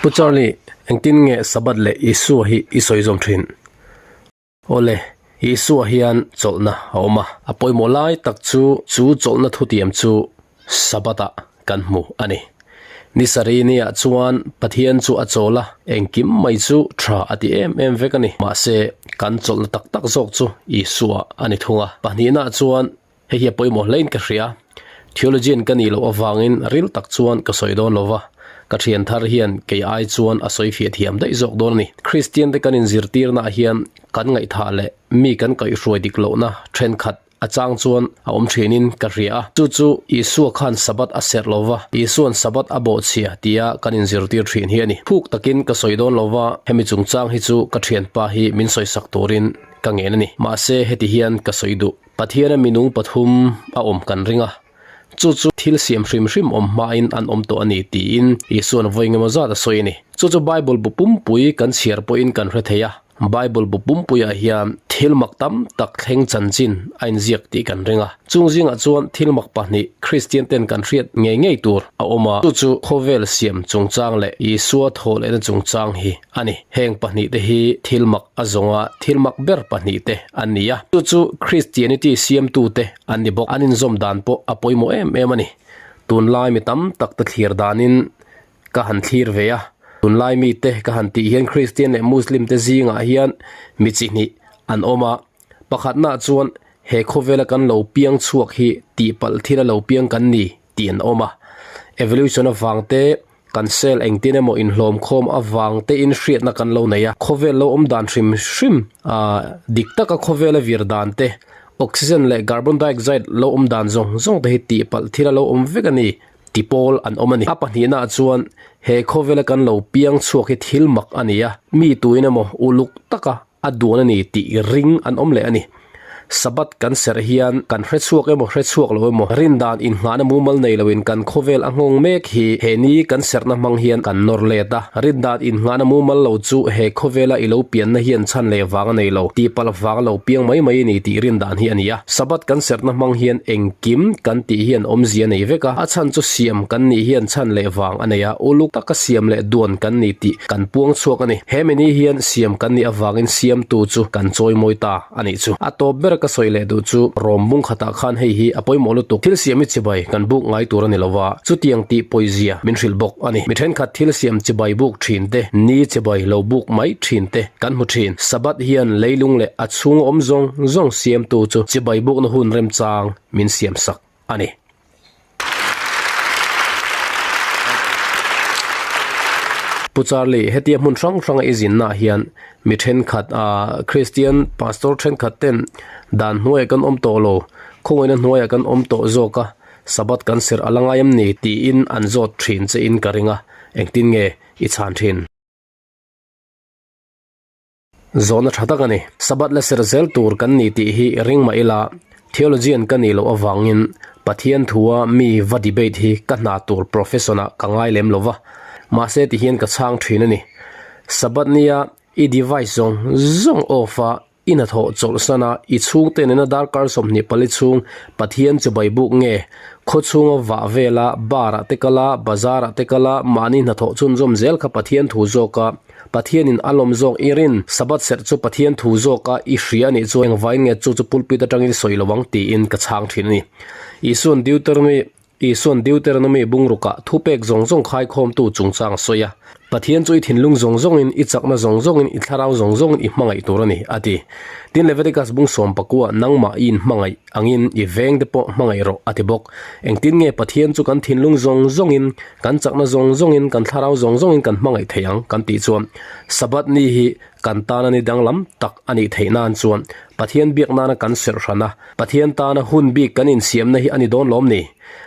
Pu Charlie, engtin nge Sabbath leh Isua hi i sawi zawm thin? Awle, Isua hian chawlhna a awm a, a pawimawh lai tak chu chu chawlhna thutiam chu Sabbath-ah kan hmu a ni. Ni sarih niah chuan Pathian chu a chawl a, engkim mai chu tha a ti em em vek a ni. Mahse, kan chawlhna tak tak zawk chu Isua a ni thung a. Pahnihnaah chuan Hei hi a pawimawh hlein ka hria. Theologian ka nih loh avangin ril tak chuan ka sawi dawn lo va, ka thian thar hian kei ai chuan a sawi fiah thiam daih zawk dawn a ni. Kristian te kan inzirtirnaah hian kan ngaihthah leh mi kan kaihhruai dik lohna thenkhat a chang chuan a awm thinin ka hria a. Chu chu Isua khan Sabbath a serh lo va, Isua'n Sabbath a bawhchhia tia kan inzirtir thin hi a ni. Phuk takin ka sawi dawn lo va, hemi chungchang hi chu ka thianpa hi min sawisak turin ka ngen a ni. Mahse heti hian ka sawi duh. Pathiana minung pathum a awm kan ring a, chu chu thil siam hrim hrim awm hmain an awm tawh a ni tiin Isua'n vawi engemaw zat a sawi a ni. Chu chu Bible bu pumpui kan chhiar pawhin kan hre thei a, Bible bu pumpuiah hian thil mak tam tak thleng chanchin a inziak tih kan ring a. Chung zingah chuan thil mak pahnih Kristian ten kan hriat ngei ngei tur a awm a, chu chu khawvel siam chungchang leh Isua thawhlehna chungchang hi a ni. Heng pahnihte hi thil mak a zawnga thil mak ber pahnihte an ni a, chu chu Christianity siamtute an ni bawk. An inzawm dan pawh a pawimawh em em a ni. Tunlai mi tam tak te thlir danin ka han thlir ve a, tunlai mite ka han tih hian Christian leh Muslim te zingah hian mi chi hnih an awm a, pakhatnaah chuan he khawvela kan lo piang chhuak hi tihpalh thila lo piang kan ni tih an awm a, evolution avang te Kan cell engtin emaw inhlawm khawm avang tein hriatna kan lo nei a, khawvel lo awm dan hrim hrim ah dik taka khawvela vir dan te, oxygen leh carbon dioxide lo awm dan zawng zawng te hi tihpalh thil a lo awm vek a ni ti pawl an awm a ni. A pahnihnaah chuan he khawvela kan lo piang chhuak hi thil mak a ni a, mi tuin emaw uluk taka a duan a ni tih ring an awm leh a ni. Sabbath kan serh hian kan hre chhuak emaw hre chhuak lo emaw rindan inngahna mumal nei loin kan khawvel a nghawng mek hi he ni kan serhna hmang hian kan nawr let a. Rindan inngahna mumal lo chu he khawvela i lo pianna hian chhan leh vang a nei lo, tihpalh vang a lo piang mai mai a ni tih rindan hi a ni a. Sabbath kan serhna hmang hian engkim kan tih hian awmzia a nei vek a, a chhan chu siam kan nih hian chhan leh vang a nei a, uluk taka siam leh duan kan ni tih kan puang chhuak a ni. He mini hian siam kan nih avangin siamtu chu kan chawi mawi ta a nih chu. A tawp ber ka sawi leh duh chu rawm bung khatah khan hei hi a pawimawh lutuk. Thil siam i chibai kan buk ngai tur a ni lo va, chutiang tih pawizia min hrilh bawk a ni. Mi thenkhat thil siam chibai buk thin te, ni chibai lo buk mai thin te kan hmu thin. Sabbath hian leilung leh a chhung awm zawng zawng siamtu chu chibai bukna hun remchang min siamsak a ni. Pu Charlie, hetia hmun hrang hranga i zinnaah hian mi thenkhat ah Christian pastor thenkhat ten dan hnuaiah kan awm tawh lo, khawngaihna hnuaiah kan awm tawh zawk a, Sabbath kan serh a la ngai em ni tiin an zawt thin che in ka ring a, engtin nge i chhan thin? Zawhna tha tak a ni. Sabbath la serh zel tur kan ni tih hi ring mah ila, theologian ka nih loh avangin Pathian thua mi va debate hi ka hna tur profession ah ka ngai lem lo va. Mahse ti hian ka chhang thin a ni. Sabbath nia i device zawng zawng off a i hnathawh chawlhsan a i chhungte nena darkar 24 chhung Pathian chibai buk nge khaw chhunga vah vela bar ah te kal a, bazar ah te kal a, mahni hnathawh chhunzawm zel kha Pathian thu zawk a Pathianin a lawm zawk i rin, Sabbath serh chu Pathian thu zawka i hria a nih chuan engvain nge chu chu pulpit atangin sawi lo ang tiin ka chhang thin a ni. Isua'n Deuteronomy Isua'n Deuteronomy bungrukah thupek zawng zawng khaikhawmtu chungchang a sawi a, Pathian chu i thinlung zawng zawngin, i chakna zawng zawngin, i thlarau zawng zawngin i hmangaih tur a ni, a ti. Tin, Leviticus bung sawm pakua nangmah i inhmangaih angin i vengte pawh hmangaih rawh, a ti bawk. Engtin nge Pathian chu kan thinlung zawng zawngin, Kan chakna zawng zawngin, kan thlarau zawng zawngin kan hmangaih thei ang kan tih chuan Sabbath ni hi kan tana ni danglam tak a nih theih nan chuan Pathian biak nana kan serh hran a, Pathian tana hun bik kan insiamna hi a ni dawn lawm ni?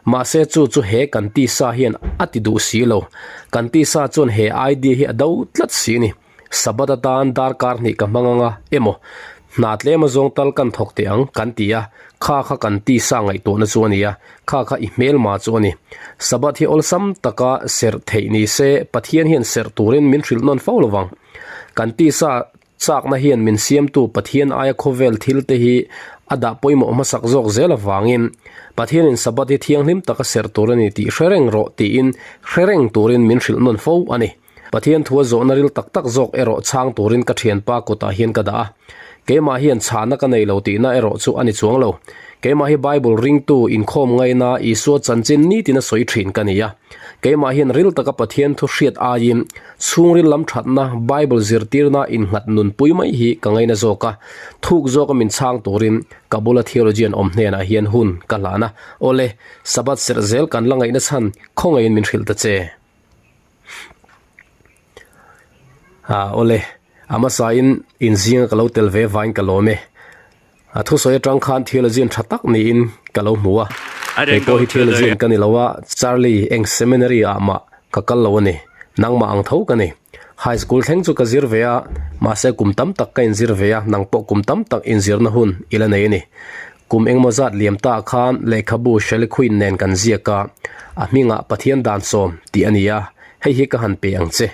Mahse chu chu he kan tisa hian a ti duh si lo. Kan tisa chuan he idea hi a do tlat si a ni. Sabbath atan darkar hnih ka hmang anga emaw hna tlem a zawng tal kan thawk teh ang kan ti a, kha kha kan tisa ngaihtuahna chu a ni a, kha kha i hmelma chu a ni. Sabbath hi awlsam taka serh theih ni se Pathian hian serh turin min hrilh nawn fo lo vang. Kan tisa chakna hian min siamtu Pathian aia khawvel thil te hi a dah pawimawh hmasak zawk zel avangin Pathianin Sabbath hi thianghlim taka serh tur a ni tih hre reng rawh tiin hre reng turin min hrilh nawn fo a ni. Pathian thua zawhna ril tak tak zawk erawh chhang turin ka thianpa kutah hian ka dah a. Keimah hian chhahna ka nei lo tihna erawh chu a ni chuang lo. Keimah hi Bible ringtu inkhawm ngaina Isua chanchin nitin a sawi thin ka ni a. Keimah hian ril taka Pathian thu hriat aiin chhungril lam thatna Bible zirtirna innghat nunpui mai hi ka ngaina zawk a. Thuk zawka min chhang turin ka bula theologian awm hnenah hian hun ka hlan a. Awle, Sabbath serh zel kan la ngaihna chhan khawngaihin min hrilh ta che. Ah awle, a hmasain inzinga ka lo tel ve vain ka lawm e. A thusawi atang khan theologian tha tak niin ka lo hmu a. Kei pawh hi theologian ka ni lo a, Charlie eng seminary ah mah ka kal lo a ni. Nangmah ang tho ka ni. High school thleng chu ka zir ve a, mahse kum tam tak ka inzir ve a, nang pawh kum tam tak inzirna hun i la nei a ni. Kum engemaw zat liam ta khan lehkhabu Shelley Quinn nen kan ziak a, a hmingah Pathian dan sawm tih a ni a, hei hi ka han pe ang che.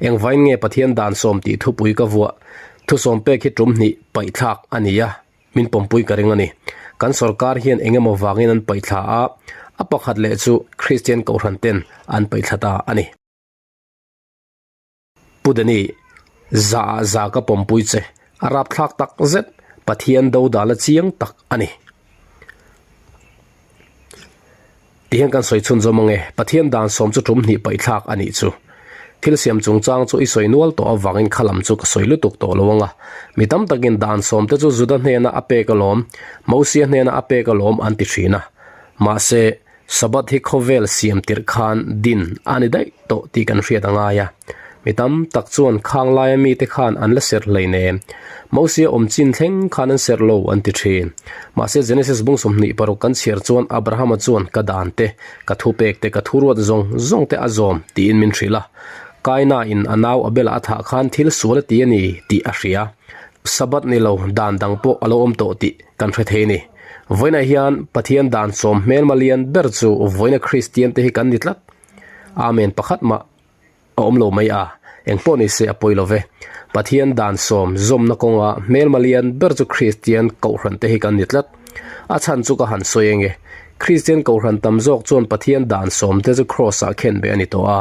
Engvain nge Pathian dan sawm tih thupui ka vuah? Thusawm pek hi tum hnih paihthlak a ni a, min pawmpui ka ring a ni. Kan sorkar hian engemaw vangin an paihthla a, a pakhat leh chu Kristian Kohhran ten an paihthla ta a ni. Pu Danny, za ah za ka pawmpui che, a rapthlak tak zet, Pathian do dala chiang tak a ni. Tihian kan sawi chhun zawm ange, Pathian dan sawm chu tum hnih paihthlak a nih chu. Thil siam chungchang chu i sawi nual tawh avangin kha lam chu ka sawi lutuk tawh lo anga. Mi tam takin dan sawm te chu Juda hnena a pek alawm, Mosia hnena a pek alawm an ti thin a. Mahse, Sabbath hi khawvel siam tirh khan din a ni daih tawh tih kan hriat a ngai a. Mi tam tak chuan khang laia mite khan an la serh hlei ne. Mosia awm chin thleng khan an serh lo an ti thin. Mahse Genesis bung 26 kan chhiar chuan Abrahama chuan ka dan te, ka thupek te, ka thuruat zawng zawng te a zawm tiin min hrilh a. Kaina in a nau Abela a thah khan thil sual a ti a ni tih a hria. Sabbath ni lo dan dang pawh a lo awm tawh tih kan hre thei a ni. Vawiinah hian Pathian dan sawm hmelma lian ber chu vawiina Kristian te hi kan ni tlat. Amen pakhat mah a awm lo mai a, engpawh ni se a pawi lo ve. Pathian dan sawm zawmna kawnga hmelma lian ber chu Kristian Kohhran te hi kan ni tlat. A chhan chu ka han sawi eng e. Kristian Kohhran tam zawk chuan Pathian dan sawm te chu Kraws ah khen beh a ni tawh a,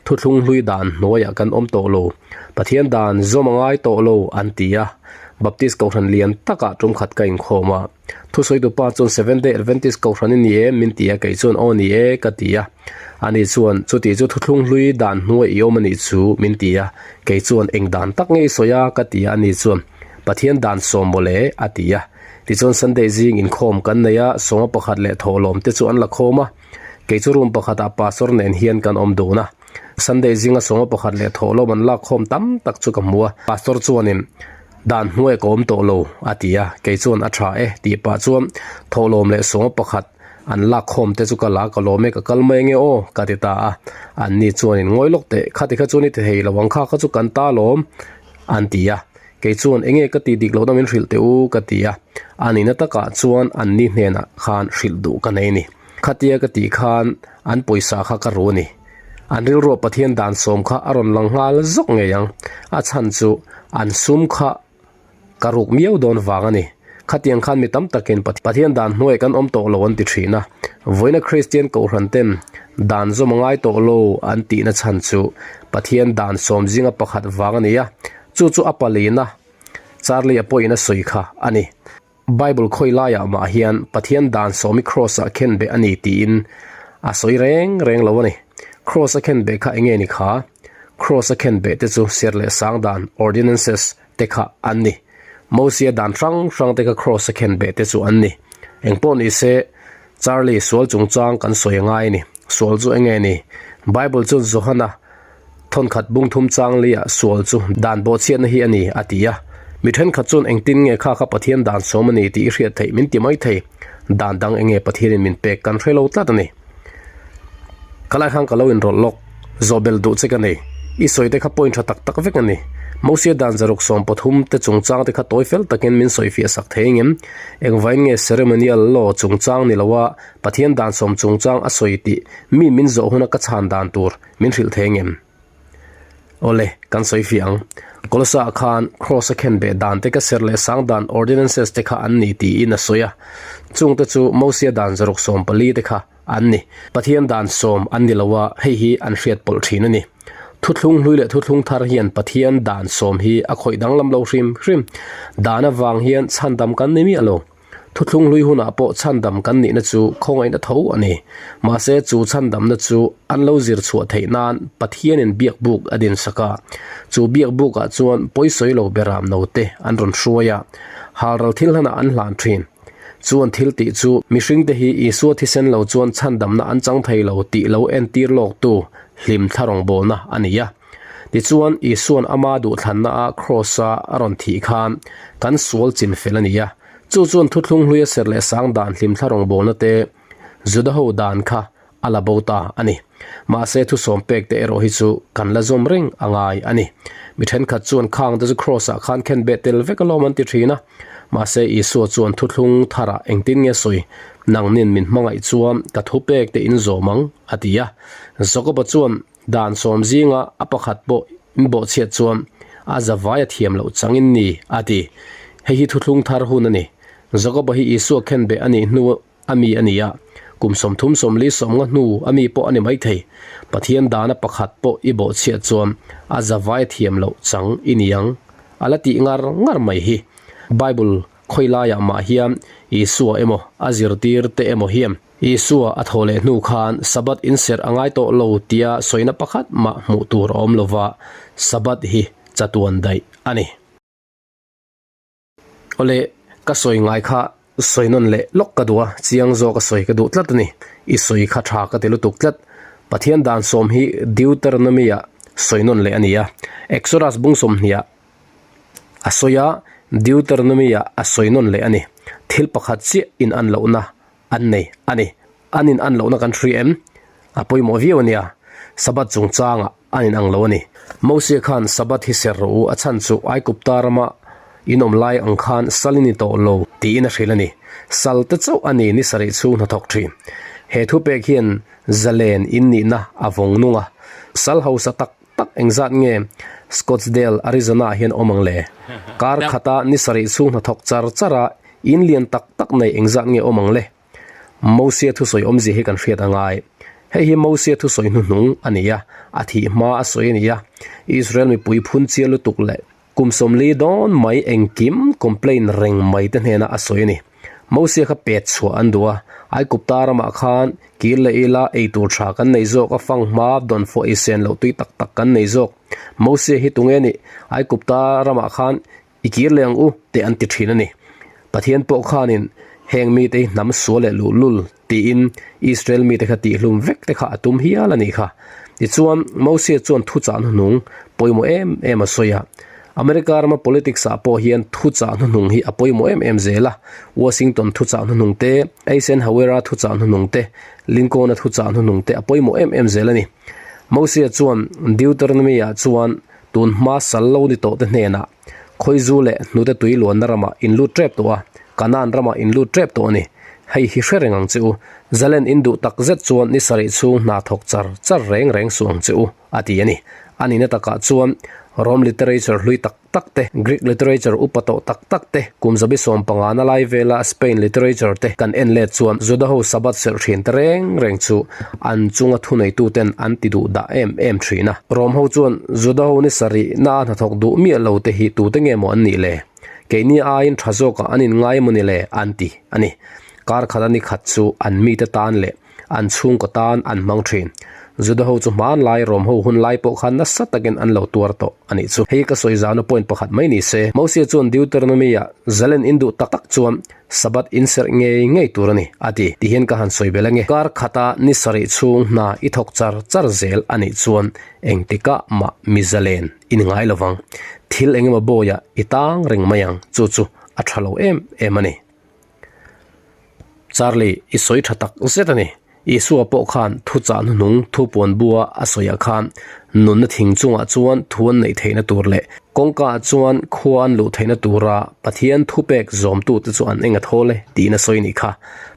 thuthlung hlui dan hnuaiah kan awm tawh lo. Pathian dan zawm a ngai tawh lo an ti a. Baptist Kohhran lian takah tum khat ka inkhawm a. Thusawitu pa chuan Seventh Day Adventist Kohhran i ni em? min ti a, kei chuan aw ni e ka ti a. Ani chuan chuti chu thuthlung hlui dan hnuai i awm a nih chu min ti a, kei chuan eng dan tak nge i sawi a ka ti a, ani chuan Pathian dan sawm maw le a ti a. Tichuan Sunday zing inkhawm kan nei a, sawma pakhat leh thawhlawm te chu an la khawm a, kei chu room pakhatah pastor nen hian kan awm dun a. Sunday zinga sawma pakhat leh thawhlawm an lak khawm tam tak chu ka hmu a, pastor chuanin Dan hnuai ka awm tawh lo a ti a, kei chuan a tha e tih pah chuan thawhlawm leh sawma pakhat an lak khawm te chu ka la ka lawm e ka kal mai ange aw ka ti ta a, an ni chuanin ngawi lawk teh khati kha chuan i ti thei lo ang kha kha chu kan ta lawm an ti a, kei chuan enge ka tih dik lohna min hrilh teh u ka ti a, a nihna takah chuan an ni hnenah khan hrilh duh ka nei a ni. Khatia ka tih khan an pawisa kha ka ru a ni. An rilruah Pathian dan sawm kha a rawn lang nghal zawk ngei ang. A chhan chu an sum kha ka ruk miau dawn vang a ni. Khatiang khan mi tam takin Pathian dan hnuaiah kan awm tawh lo an ti thin a. Vawiina Kristian Kohhran ten dan zawm a ngai tawh lo an tihna chhan chu Pathian dan sawm zinga pakhat vang a ni a. Chu chu a palina Charlie-a pawhin a sawi kha a ni. Bible khawi laiah mah hian Pathian dan sawmi Kraws-ah khen beh a ni tiin a sawi reng reng lo a ni. Kraws-a khen beh kha enge ni kha? Kraws-a khen beh te chu ser leh sang dan, ordinances, te kha an ni. Mosia dan hrang hrang te kha Kraws-a khen beh te chu an ni. Engpawh ni se, Charlie, sual chungchang kan sawi a ngai a ni. Sual chu enge ni? Bible chuan Johana Thawnkhat bungthum changlia sual chu dan bawhchhiatna hi a ni, a ti a. Mi thenkhat chuan engtin nge kha kha Pathian dan sawm a ni tih i hriat theih min ti mai thei. Dan dang enge Pathianin min pek kan hre lo tlat a ni. Ka lai khan ka lo inrawlh lawk, zawhbel duh che ka nei. I sawi te kha point tha tak tak vek a ni. Mosia dan 113 te chungchang te kha tawi fel takin min sawifiah sak thei engem? Engvain nge ceremonial law chungchang ni loa Pathian dan sawm chungchang a sawi tih mi min zawh huna ka chhan dan tur Min hrilh thei ngem? Awle, kan sawi fiah ang. Kolosa ah khan Kraws a khen beh dan te ka ser leh sang dan ordinances te kha an ni tiin a sawi a. Chung te chu Mosia dan 114 te kha an ni. Pathian dan sawm an ni lo a, hei hi an hriat pawlh thin a ni. Thuthlung hlui leh thuthlung thar hian Pathian dan sawm hi a khawih danglam lo hrim hrim. Dan avang hian chhandam kan ni miah lo. Thuthlung hlui hunah pawh chhandam kan nihna chu khawngaihna tho a ni. Mahse chu chhandamna chu an lo zir chhuah theih nan Pathianin biakbuk a dinsak a. Chu biakbukah chuan pawisawi lo beram note an rawn hruai a, halral thil hlanah an hlan thin. Chuan thil tih chu mihringte hi Isua thisen lo chuan chhandamna an chang thei lo tih lo entir lawktu hlim thla rawngbawlna a ni a. Tichuan, Isua'n ama duhthlanna-a Kraws-a a rawn thih khan kan sual chin fel a ni a. Chu chuan thuthlung hluia serh leh sang dan hlim thla rawngbawlna te Juda-ho dan kha a la bo ta a ni. Mahse, thusawm pek te erawh hi chu kan la zawm reng a ngai a ni. Mi thenkhat chuan khang te chu Kraws-ah khan khenbeh tel vek alawm an ti thin a. Mahse, Isua chuan thuthlung tharah engtin nge sawi? Nangnin min hmangaih chuan ka thupek te in zawm ang, a ti a. Jakoba chuan Dan sawm zinga a pakhat pawh in bawhchhiat chuan a zavai a thiam loh changin ni, a ti. Hei hi thuthlung thar hun a ni. Jakoba hi Isua khenbeh a nih hnu a mi a ni a, kum 30 40 50 hnu a mi pawh a ni maithei. Pathian dana pakhat pawh i bawhchhiat chuan a zavai a thiam loh chang i ni ang, a la tih ngar ngar mai hi. Bible khawi laiah mah hian Isua emaw a zirtir te emaw hian Isua a thawh leh hnu khan Sabbath inserh a ngai tawh lo tia sawina pakhat mah hmuh tur a awm lova, Sabbath hi chatuan daih a ni. Awle, ka sawi ngai kha sawi nawn leh lawk ka duh a, chiang zawk a sawi ka duh tlat a ni. I sawi kha tha ka ti lutuk tlat. Pathian dan sawm hi Deuteronomy-ah sawi nawn leh a ni a, Exodus bung sawmhniah a sawi a, Deuteronomy-ah a sawi nawn leh a ni. Thil pakhat chiah in an lohna an nei a ni. An in an lohna kan hria em? A pawimawh viau a nia. Sabbath chungchangah an in ang lo a ni. Mosia khan Sabbath hi ser rawh u, a chhan chu Aigupta rama in awm lai ang khan sal i ni tawh lo tiin a hrilh a ni. Sal te chauh a ni ni sarih chhung hnathawk thin. He thupek hian zalen in nihna a vawng nung a. Sal hausa tak tak engzat nge Scottsdale, Arizona ah hian awm ang le? Kar khata ni sarih chhung hnathawk char char a In lian tak tak nei engzat nge awm ang le? Mosia thusawi awmzia hi kan hriat a ngai. Hei hi Mosia thusawi hnuhnung a ni a, a thih hma a sawi a ni a. Israel mipui phun chial lutuk leh kum 40 dawn mai engkim complain reng mai te hnena a sawi a ni. Mosia kha pet chhuah an duh a, Aigupta ramah khan kir leh ila eitur tha kan nei zawk a, fanghma dawnfawh ei sen loh tui tak tak kan nei zawk. Mosia hi tunge nih? Aigupta ramah khan I kir leh ang u teh an ti thin a ni. Pathian pawh khanin heng mite hi hnam sual leh luhlul tiin Israel mite kha tihhlum vek te kha a tum hial a nih kha. Tichuan, Mosia chuan thuchah hnuhnung pawimawh em em a sawi a. America rama politics ah pawh hian thuchah hnuhnung hi a pawimawh em em zel a. Washington thuchah hnuhnung te, Eisenhower-a thuchah hnuhnung te, Lincoln-a thuchah hnuhnung te a pawimawh em em zel a ni. Mosia chuan Deuteronomy-ah chuan Tun hma sal lo ni tawh te hnenah Khawizu leh hnute tui luanna ramah in lut tep tawh a, Kanaan ramah in lut tep tawh a ni. Hei hi hre reng ang che u. Zalen in duh tak zet chuan ni sarih chhung hna thawk char char reng reng suh ang che u, a ti a ni. A nihna takah chuan Rom literature hlui tak tak te, Greek literature upa tawh tak tak te, kum zabi 15 na lai vela Spain literature te kan en let chuan Juda ho Sabbath serh thin te reng reng chu an chunga thuneituten an ti duh dah em em thin a. Rom ho chuan Juda ho ni sarih na a hnathawk duh miah lo te hi tute nge maw an nih le? Keini aiin tha zawkah an inngai emaw ni le? an ti a ni. Kar khat a ni khat chu an mite tan leh an chhungkaw tan an hmang thin. Juda ho chu hmanlai Rom ho hun lai pawh khan nasa takin an lo tuar tawh a nih chu. Hei ka sawi zana point pakhat mai ni se. Mosia chuan Deuteronomy-ah Zalen in duh tak tak chuan Sabbath in serh ngei ngei tur a ni, a ti. Tihian ka han sawi belh ange. Kar khata ni sarih chhung hna i thawk char char zel a nih chuan engtikah mah mi zalen i ni ngai lovang. Thil engemaw bawiah i tang reng mai ang, chu chu a tha lo em em a ni. Charlie, i sawi tha tak zet a ni. Isua pawh khan thuchah hnuhnung thupuan bua a sawiah khan nunna thing chungah chuan thu an neih theihna tur leh kawngkaah chuan khua an luh theihna tura Pathian thupek zawmtute chu an eng a thawl e tiin a sawi nih kha.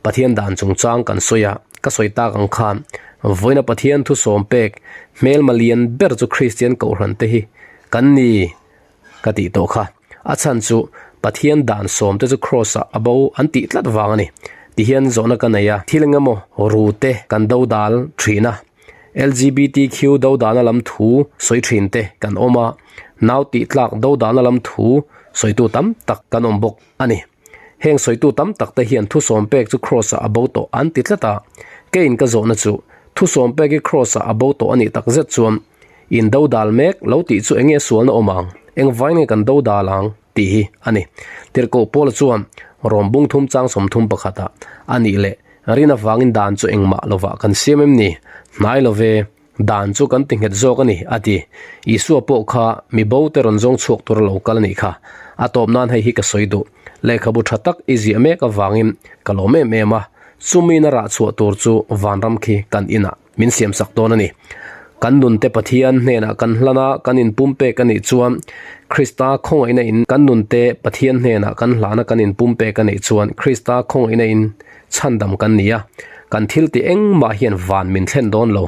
Pathian dan chungchang kan sawi a, ka sawi tak ang khan vawiina Pathian thu sawm pek hmelma lian ber chu Kristian kohhran te hi kan ni. Ka tih tawh kha. A chhan chu Pathian dan sawm te chu Kraws ah a bo an tih tlat vang a ni. Tihian zawhna ka nei a, thil eng emaw ru te kan do dal thin a. LGBTQ dodalna lam thu sawi thin te kan awm a, nau tih tlak dodalna lam thu sawitu tam tak kan awm bawk a ni. Heng sawitu tam tak te hian thusawm pek chu Kraws ah a bo tawh an ti tlat a, keiin ka zawhna chu thusawm pek hi Kraws ah a bo tawh a nih tak zet chuan in dodal mek lo tih chu enge sualna awm ang, engvai nge kan dodal ang tih hi a ni. Tirhkoh Paula chuan Rom bung thum chang 31 ah a nih leh Rin avangin dan chu engmah lovah kan siam em ni? Hnai lo ve, dan chu kan ti nghet zawk a ni, a ti. Isua pawh kha mi bo te rawn zawng chhuak tur a lo kal a nih kha. A tawp nan hei hi ka sawi duh. Lehkhabu tha tak i ziah mek avangin ka lawm em em a, chumiin a rah chhuah tur chu vanram khi kan inah min siamsak dawn a ni. Kan nunte Pathian hnenah kan hlan a, kan inpumpek a nih chuan Krista khawngaihna in kan nunte Pathian hnenah kan hlan a, kan inpumpek a nih chuan Krista khawngaihna in chhandam kan ni a, kan thil tih engmah hian van min thlen dawn lo.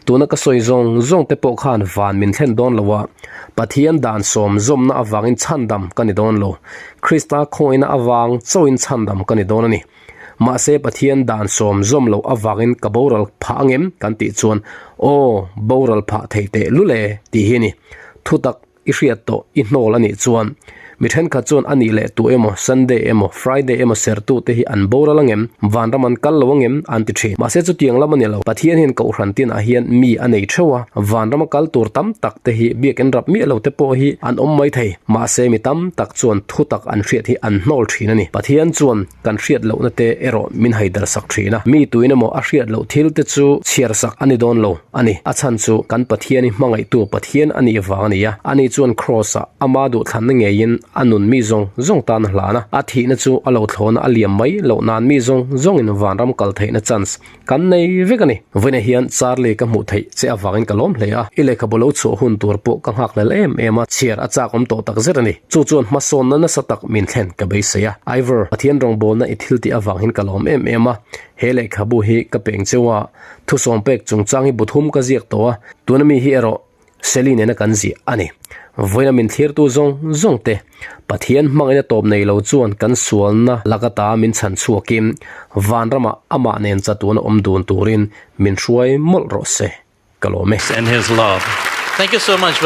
Tuna ka sawi zawng zawng te pawh khan van min thlen dawn lo a, Pathian dan sawm zawmna avangin chhandam ka ni dawn lo. Krista khawngaihna avang chauhin chhandam ka ni dawn a ni. Mahse Pathian dan sawm zawm loh avangin ka boral phah angem kan tih chuan aw boral phah thei teh lul e tih hi a ni. Thutak i hriat tawh i hnawl a nih chuan mi thenkhat chuan a nih leh tu emaw Sunday emaw Friday emaw sertu te hi an boral angem vanram an kal lo angem an ti thin. Mahse chutiang lam a ni lo. Pathian hian kohhran tinah hian mi a nei theuh a, vanram a kal tur tam tak te hi biakinn rap miah lo te pawh hi an awm mai thei. Mahse mi tam tak chuan thutak an hriat hi an hnawl thin a ni. Pathian chuan Kan hriat lohna te erawh min haidar sak thin a, mi tuin emaw a hriat loh thil te chu chhiar sak a ni dawn lo a ni. A chhan chu kan Pathian hi hmangaihtu Pathian a nih vang a ni a, ani chuan Kraws-ah ama duhthlanna ngeiin a nun mi zawng zawng tan a hlan a, a thihna chu a lo thlawna a liam mai loh nan mi zawng zawngin vanram kal theihna chance Kan nei vek a ni. Vawiinah hian Charlie ka hmuh theih che avangin ka lawm hle a, i lehkhabu lo chhuah hun tur pawh ka nghak hlel em em a, chhiar a chak awm tawh tak zet a ni. Chu chuan hmasawnna nasa tak min thlen ka beisei a. Ivor, Pathian rawngbawlna i thil tih avangin ka lawm em em a, he lehkhabu hi ka peng cheu a, thusawm pek chungchang hi buthum ka ziak tawh a, tuna mi hi erawh Sally nena kan ziah a ni. Vawiina min thlirtu zawng zawng te, Pathian hmangaihna tawp nei lo chuan kan sualna laka ta min chhan chhuakin vanramah amah nen chatuana awm dun turin min hruai mawlh rawh se. Ka lawm e. And his love. Thank you so much.